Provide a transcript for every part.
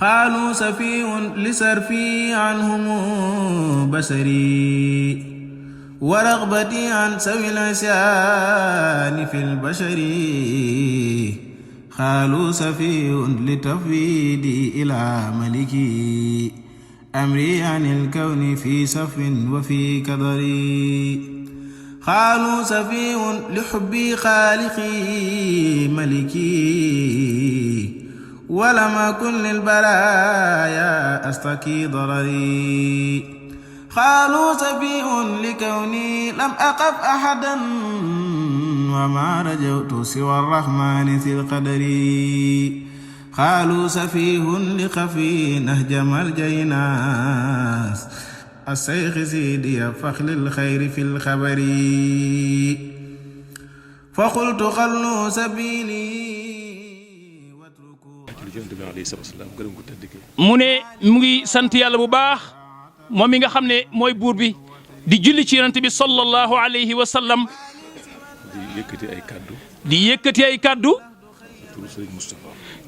قالوا سفيه لصرفي عنهم بصري ورغبتي عن سوي العصيان في البشر قالوا سفيه لتفويضي إلى ملكي أمري عن الكون في صف وفي كدري قالوا سفيه لحبي خالقي ملكي ولم أكن للبرايا أستكي ضرري قالوا سفيه لكوني لم أقف أحدا وما رجوت سوى الرحمن ذي القدر قالوا سفيه لخفي نهجم الجيناس الشيخ سيدي فخل الخير في الخبر فقلت خلوا سبيلي mu ne mu ngi sant yàlla bu baax moom mi nga xam ne mooy buur bi di julli ci yonent bi sallallahu alayhi wa sallam di yëkkati ay kaddu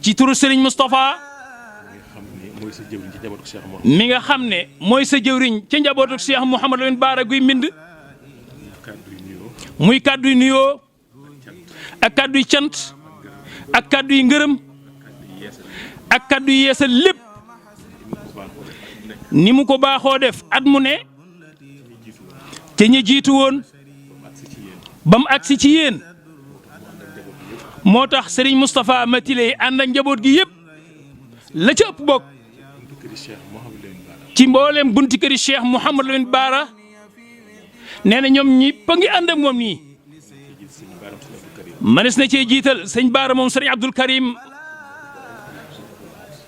ci turu Serigne Moustapha mi nga xam ne mooy sa jëwriñ ca njabootu Cheikh Mouhamadou Lamine Bara guy mbind muy kaddu yu nuyoo ak kaddu yu cant ak kaddu yu ngërëm ak kaddu yi yeesal lépp ni mu ko baaxoo def at mu ne te ñu jiitu woon ba mu agsi ci yéen moo tax Serigne Moustapha Matilé ànd ak njaboot gi yëpp la ca ëpp bokk ci mboolem bunti këri Cheikh Mouhamadou Lamine Bara nee na ñoom ñëpp a ngi ànd ak moom nii manes na cee jiital sëñ Bara moom Serigne Abdoul Karim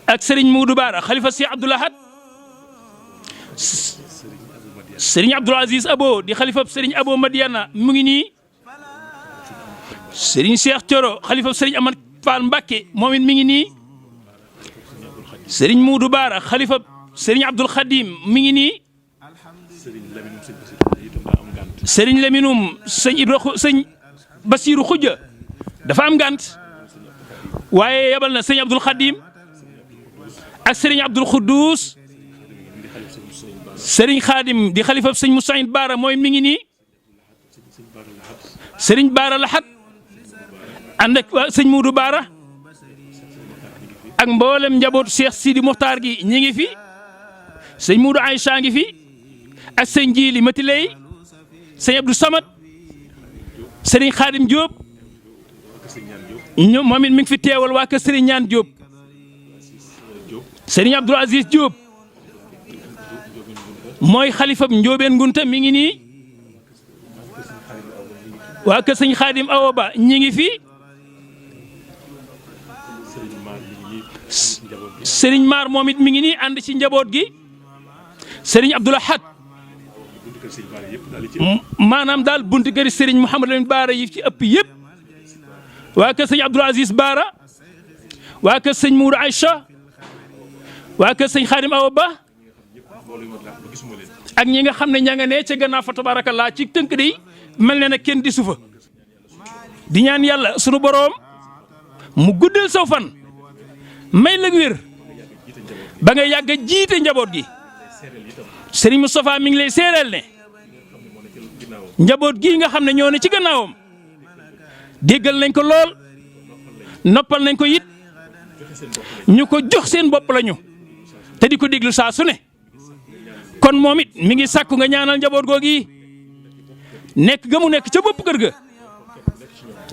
ak Serigne Moudou Bara xalifa si Abdoul Ahad Serigne Abdoul Aziz Abo di xalifa Serigne Abo Madiana mu ngi nii Serigne Cheikh Thioro xalifa Serigne Amad Fall Mbacké moom it mi ngi nii Serigne Moudou Bara xalifa Serigne Abdoul Khadim mi ngi nii Serigne Laminum sëñ Ibra sëñ Bassirou Khoudia dafa am gànt waaye yabal na sëñ Abdoul Khadim ak Serigne Abdoul Khoudous Serigne Khadim di xalifa sëñ Moussaïn Bara mooy mi ngi nii Serigne Bara Lahat ànd ak sëñ Moudou Bara ak mboolem njabootu Cheikh Sidi Mokhtar gi ñi ngi fi sëñ Moudou Aïcha ngi fi ak sëñ Jili Matiley sëñ Abdou Samad Serigne Khadim Diop ñoom moom it mi ngi fi teewal waa kër Serigne Ñaan Diop Serigne Abdoul Aziz Diop mooy xalifab Njóobeen Ngunta mi ngi nii waa kër sëñ Khadim Awa Ba ñi ngi fi Serigne Mar moom it mi ngi nii ànd ci njaboot gi Serigne Abdoul Ahad maanaam daal buntu kër Serigne Mouhamadou Lamine Bara yi ci ëpp yëpp waa kër sëñ Abdoul Aziz Bara waa kër sëñ Moudou Aïcha waa kër sëñ Khadim Awa Ba ak ñi nga xam ne ña nga ne ca gannaaw fa tabarakallah ci tënk di mel ne nag kenn di sufa di ñaan yàlla sunu boroom mu guddal saw fan may la wér ba nga yàgg a jiite njaboot gi Serigne Moustapha mi ngi lay seereel ne njaboot gii nga xam ne ñoo ne ci gannaawam déggal nañ ko lool noppal nañ ko it ñu ko jox seen bopp lañu te di ko déglu saa su ne kon moom it mi ngi sàkku nga ñaanal njaboot googi nekk ga mu nekk ca bopp kër ga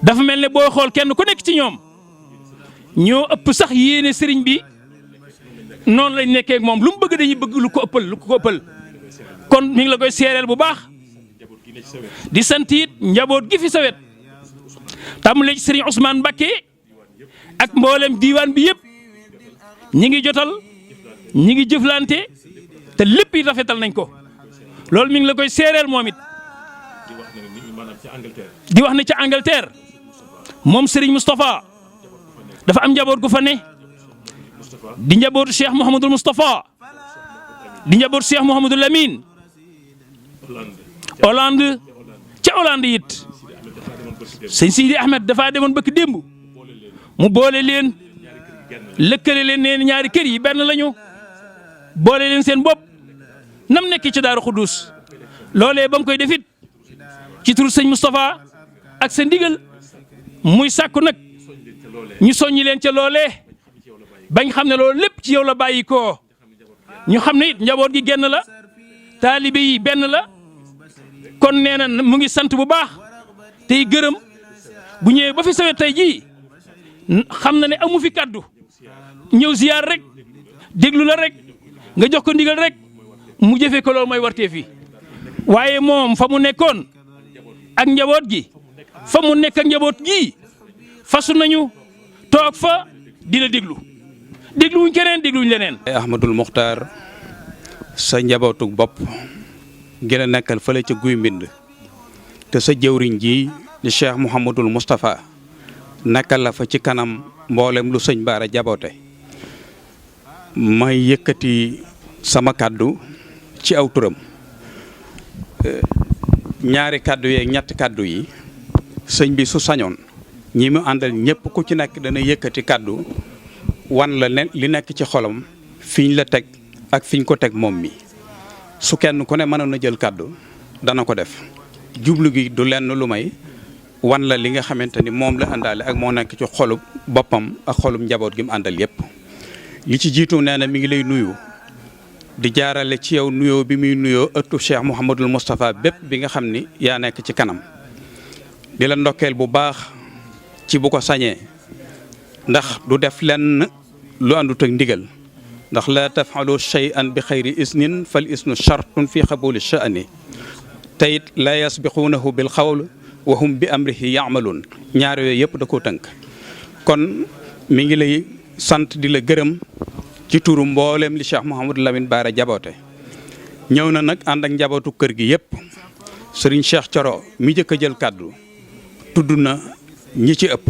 dafa mel ne booy xool kenn ku nekk ci ñoom ñoo ëpp sax yéene sëriñ bi noonu lañ nekkee ak moom lu mu bëgg dañuy bëgg lu ko ëppal kon mi ngi la koy seereel bu baax di sant it njaboot gi fi sawet tàmbalee ci sëriñ Ousmane Mbacké ak mboolem diiwaan bi yëpp ñi ngi jotal ñi ngi jëflante te lépp yi rafetal nañ ko loolu mi ngi la koy seereel moom it di wax ne ca Angleterre moom Serigne Moustapha dafa am njaboot gu fa ne di njabootu Cheikh Mouhamadul Moustapha di njabootu Cheikh Mouhamadou Lamine Hollande ca Hollande it sëñ Sidi Ahmed dafa demoon bëkk démb mu boole leen lëkkale leen nee ñaari kër yi benn lañu boole leen seen bopp nam nekk ci Daaru Xuddus loolee ba mu koy defit ci turu sëñ Moustapha ak sa ndigal muy sàkku nag ñu soññi leen ca loolee bañ xam ne loolu lépp ci yow la bàyyi koo ñu xam ne it njaboot gi genn la taalibe yi benn la kon nee na mu ngi sant bu baax tey gërëm bu ñëwee ba fi sawet tey jii xam na ne amu fi kaddu ñëw ziyaar rek déglu la rek nga jox ko ndigal rek mu jëfee ko loolu mooy wartee fi waaye moom fa mu nekkoon ak njaboot gi fa mu nekk ak njaboot gi fasu nañu toog fa dina dégluwuñ keneen dégluwuñ leneen. Ahmadul Muxtaar sa njabootug bopp gën a nekkal fële ca guy mbind te sa jëwriñ ji di Cheikh Mouhamadul Moustapha nekkal la fa ci kanam mboolem lu sëñ Baara jaboote may yëkkati sama kàddu ci aw turam ñaari kàddu yeeg ñetti kàddu yi sëñ bi su sañoon ñi mu àndal ñëpp ku ci nekk dana yëkkati kàddu wan la ne li nekk ci xolam fiñ la teg ak fiñ ko teg moom mi su kenn ku ne mënoon na jël kàddu dana ko def jublu gi du lenn lu may wan la li nga xamante ni moom la àndaale ak moo nekk ci xolub boppam ak xolub njaboot gi mu àndal yépp li ci jiitu nee na mi ngi lay nuyu di jaarale ci yow nuyoo bi muy nuyoo ëttu Cheikh Mouhamadul Moustapha bépp bi nga xam ni yaa nekk ci kanam di la ndokkeel bu baax ci bu ko sañee ndax du def lenn lu àndut ak ndigal ndax la tafalu shay'an bi xayri isnin fal isnu shartun fi xabuli sha'ni teyit la yasbiquunahu bil xawl wa hum bi amrihi yaamaluun ñaar yooyu yëpp da koo tënk kon mi ngi lay sant di la gërëm ci turu mboolem li Cheikh Mouhamadou Lamine Bara jaboote ñëw na nag ànd ak njabootu kër gi yëpp Serigne Cheikh Thioro mi jëkk a jël kàddu tudd na ñi ci ëpp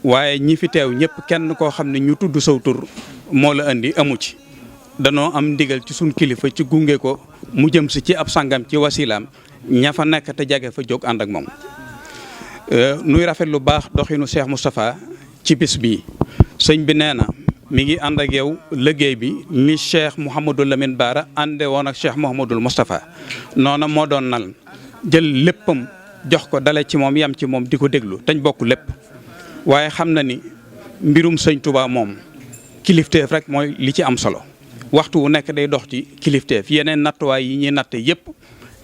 waaye ñi fi teew ñëpp kenn koo xam ne ñu tudd saw tur moo la indi amu ci danoo am ndigal ci suñ kilifa ci gunge ko mu jëm si ci ab sangam ci wasilaam ña fa nekk te jage fa jóg ànd ak moom nuy rafet lu baax doxinu Cheikh Moustapha ci bis bii sëñ bi nee na mi ngi ànd ak yow liggéey bi ni Cheikh Mouhamadou Lamine Bara ànde woon ak Cheikh Mouhamadoul Moustapha noona moo doon nal jël léppam jox ko dale ci moom yam ci moom di ko déglu tañ bokk lépp waaye xam na ni mbirum sëñ Touba moom kilifteef rek mooy li ci am solo waxtu wu nekk day dox ci kilifteef yeneen nattuwaay yi ñuy natte yépp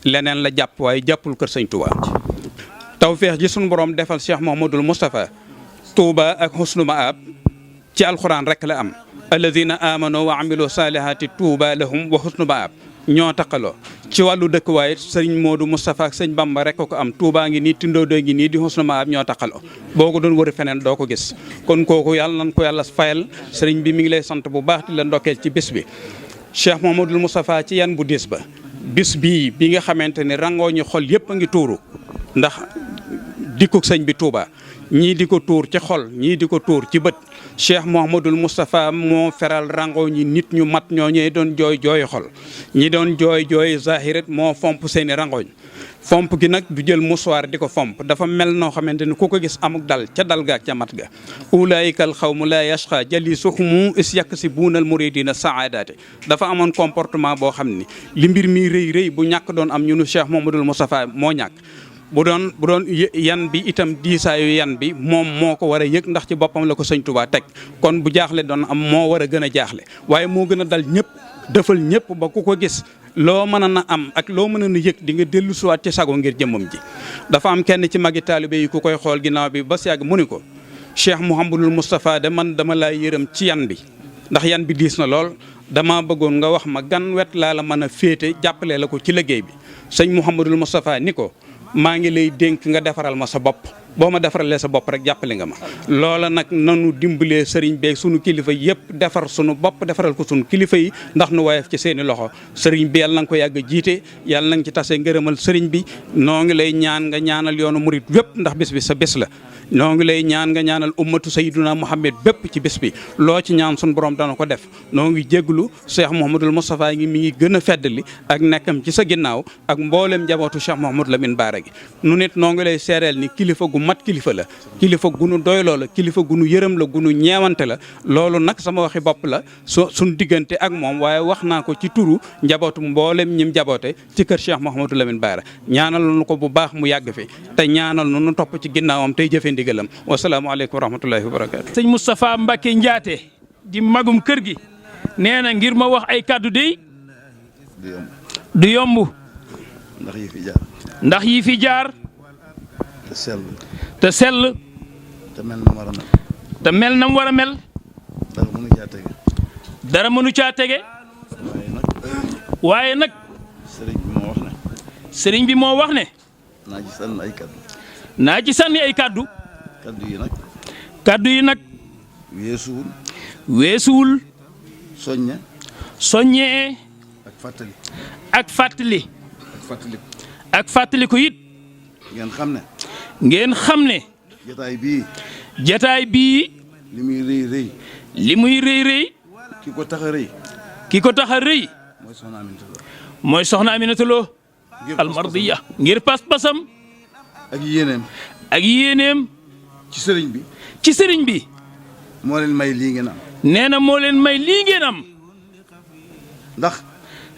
leneen la jàpp waaye jàppul kër sëñ Touba tawfeex ji suñu borom defal Cheikh Mouhamadoul Moustapha Touba ak husnu maab ci alxuraan rek la am alladina amano wa amilu salihati Touba lahum wa husnu maab ñoo taqaloo ci wàllu dëkk waaye sëñ Modou Moustapha ak sëñ Bamba rek ko am Touba ngi nii Tindoodo ngi nii di husnu maab ñoo taqaloo boo ko doon wëri feneen doo ko gis kon kooku yàlla nañ ko yàlla fayal sëriñ bi mi ngi lay sant bu baax di la ndokkeel ci bis bi Cheikh Mouhamadoul Moustapha ci yan bu diis ba bis bii bi nga xamante ne rangoo ñu xol yëpp a ngi tuuru ndax dikkuk sëñ bi Touba ñii di ko tuur ci xol ñii di ko tuur ci bët Cheikh Mouhamadoul Moustapha moo feral rangoo ñi nit ñu mat ñoo ñee doon jooy jooy xol ñi doon jooy jooy zahiret moo fomp seeni rangooñ fomp gi nag du jël musuwaar di ko fomp dafa mel noo xamante ni ku ko gis amuk dal ca dal ga ak ca mat ga ulaayikal xawmu la yashqa jalisuhumu is yaksibuunal muridina saadaati dafa amoon comportement boo xam ni li mbir mi rëy rëy bu ñàkk doon am ñunu Cheikh Mouhamadoul Moustapha moo ñàkk bu doon yan bi itam diisaayu yan bi moom moo ko war a yëg ndax ci boppam la ko sëñ Touba teg kon bu jaaxle doon am moo war a gën a jaaxle waaye moo gën a dal ñëpp defal ñëpp ba ku ko gis loo mën a na am ak loo mën a na yëg di nga dellu siwaat ci sago ngir jëmmam ji dafa am kenn ci magi taalibe yi ku koy xool ginnaaw bi ba si yàgg mu ni ko Cheikh Mouhamadoul Moustapha de man dama laa yërëm ci yan bi ndax yan bi diis na lool dama bëggoon nga wax ma gan wet laa la mën a féete jàppale la ko ci liggéey bi sëñ Mouhamadoul Moustapha ni ko maa ngi lay dénk nga defaral ma sa bopp boo ma defaralee sa bopp rek jàppale nga ma loola nag nanu dimbalee sëriñ beeg sunu kilifa yëpp defar sunu bopp defaral ko sunu kilifa yi ndax nu woyof ci seeni loxo sëriñ bi yàlla na nga ko yàgg a jiite yàlla na nga ci tase ngërëmal sëriñ bi noo ngi lay ñaan nga ñaanal yoonu murit yëpp ndax bis bi sa bés la noo ngi lay ñaan nga ñaanal ummatu sayyiduna Muhammad bépp ci bés bi loo ci ñaan sun borom dana ko def noo ngi jégglu Cheikh Mouhamadul Moustapha mi ngi gën a feddali ak nekkam ci sa ginnaaw ak mboolem njabootu Cheikh Mouhamadou Lamine Bara gi nu nit noo ngi lay seereel ni kilifa gu mat kilifa la kilifa gu nu doyloo la kilifa gu nu yërëm la gu nu ñeewante la loolu nag sama waxi bopp la suñ diggante ak moom waaye wax naa ko ci turu njabootu mboolem ñim jaboote ci kër Cheikh Mouhamadou Lamine Bara ñaanal nu ko bu baax mu yàgg fi te ñaanal nu topp ci ginnaawam tey jëfe ndigalam wasalaamaaleykum wa rahmatullahi wa barakaatu. sëñ Moustapha Mbacke Ndiaté di magum kër gi nee na ngir ma wax ay kàddu dey du yomb ndax yi fi jaar te sell te mel na mu war a mel dara mënu caa tege waaye nag sëriñ bi moo wax ne naa ci sànni ay kàddu kàddu yi nag weesuwul soññee ak fàttali ko it ngeen xam ne jataay bii li muy rëy ki ko tax a rëy mooy soxna Aminata Lo almardiya ngir pas-pasam ak yéeneem ci sëriñ bi moo leen may lii ngeen am nee na moo leen may lii ngeen am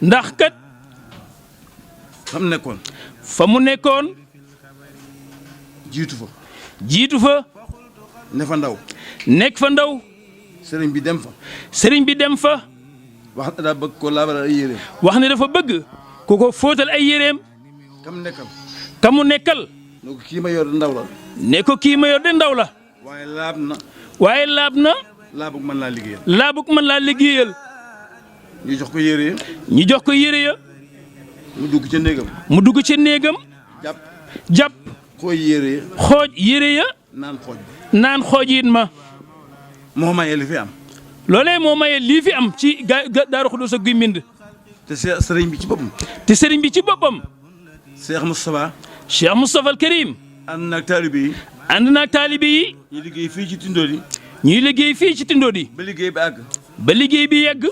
ndax kat fa mu nekkoon jiitu fa nekk fa ndaw sëriñ bi dem fa wax na daa bëgg ko laabalal ay yéreem wax ne dafa bëgg ku ko fóotal ay yéreem kamu nekkal ne ko kii ma yor de ndaw la waaye laab na laabug mën laa liggéeyal ñu jox ko yére ya mu dugg ca néegam jàpp xooj yére ya naan xooj it ma moo maye li fi am loolee moo maye lii fi am ci Daaru Xudoos ak Guy Mbind te sëriñ bi ci boppam Cheikh Moustapha al Karim ànd naag taalibe yi ñuy liggéey fii ci Tindodi ba liggéey bi yegg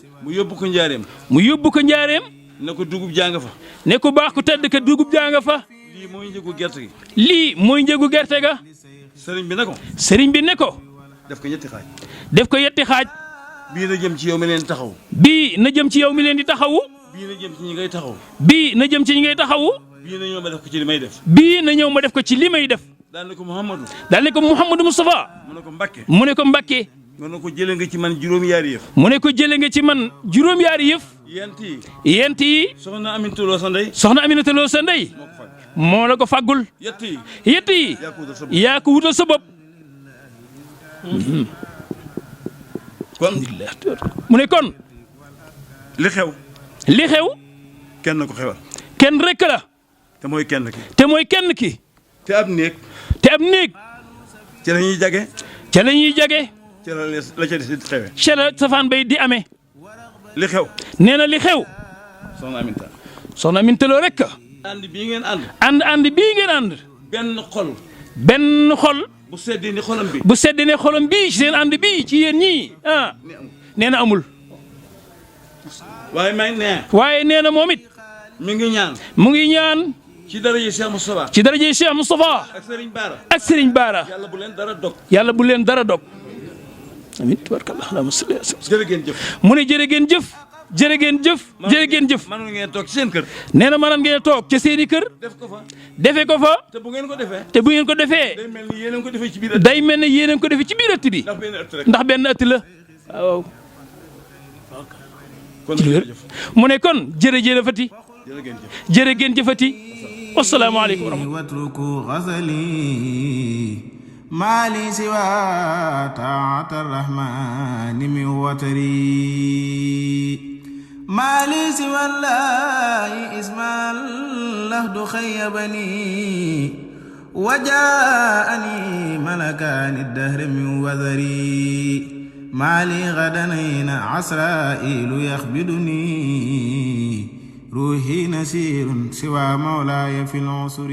mu yóbbu ko njaareem ne ko dugub jaa nga fa ne ko baax ku tedd ka dugub jaa nga fa lii mooy njëgu gerte ga sëriñ bi ne ko def ko yetti xaaj bii na jëm ci yow mi leen taxaw bii na jëm ci ñi ngay taxawu bii na ñëw ma def ko ci li may def daal ne ko Mouhamadou Moustapha mu ne ko Mbacké mu ne ko jëlee nga ci man juróom-yaari yëf yent yi soxna Aminata Lo sa ndey moo la ko faggul yett yi yaa ko wutal sa bopp mu ne kon li xew kenn rekk la te mooy kenn ki te ab néeg ca la ñuy jage ca la la ca des di xewe ca la safaan bay di amee li xew nee na li xew soxna Aminata Lo rekk ànd bii ngeen ànd benn xol bu seddee ne xolam bii ci seen ànd bii ci yéen ñii nee na amul waaye nee na moom it mu ngi ñaan ci daraje Cheikh Moustapha ak Serigne Bara yàlla bu leen dara dog amiin tabaarakallah allahumma salli ala mu ne jërë ngeen jëf nee na mënoon ngeen toog ca seeni kër defe ko fa te bu ngeen ko defee day mel ne yéen ko defee ci biir ëtt bi ndax benn ëtt la waaw mu ne kon jërëjëfati wassalaamu aleykum wa rahmatulah ما لي سوى طاعة الرحمن من وتري ما لي سوى الله اسم اللهد خيبني وجاءني ملكان الدهر من وذري ما لي غدنين عسرائيل يخبدني روحي نسير سوى مولاي في العسر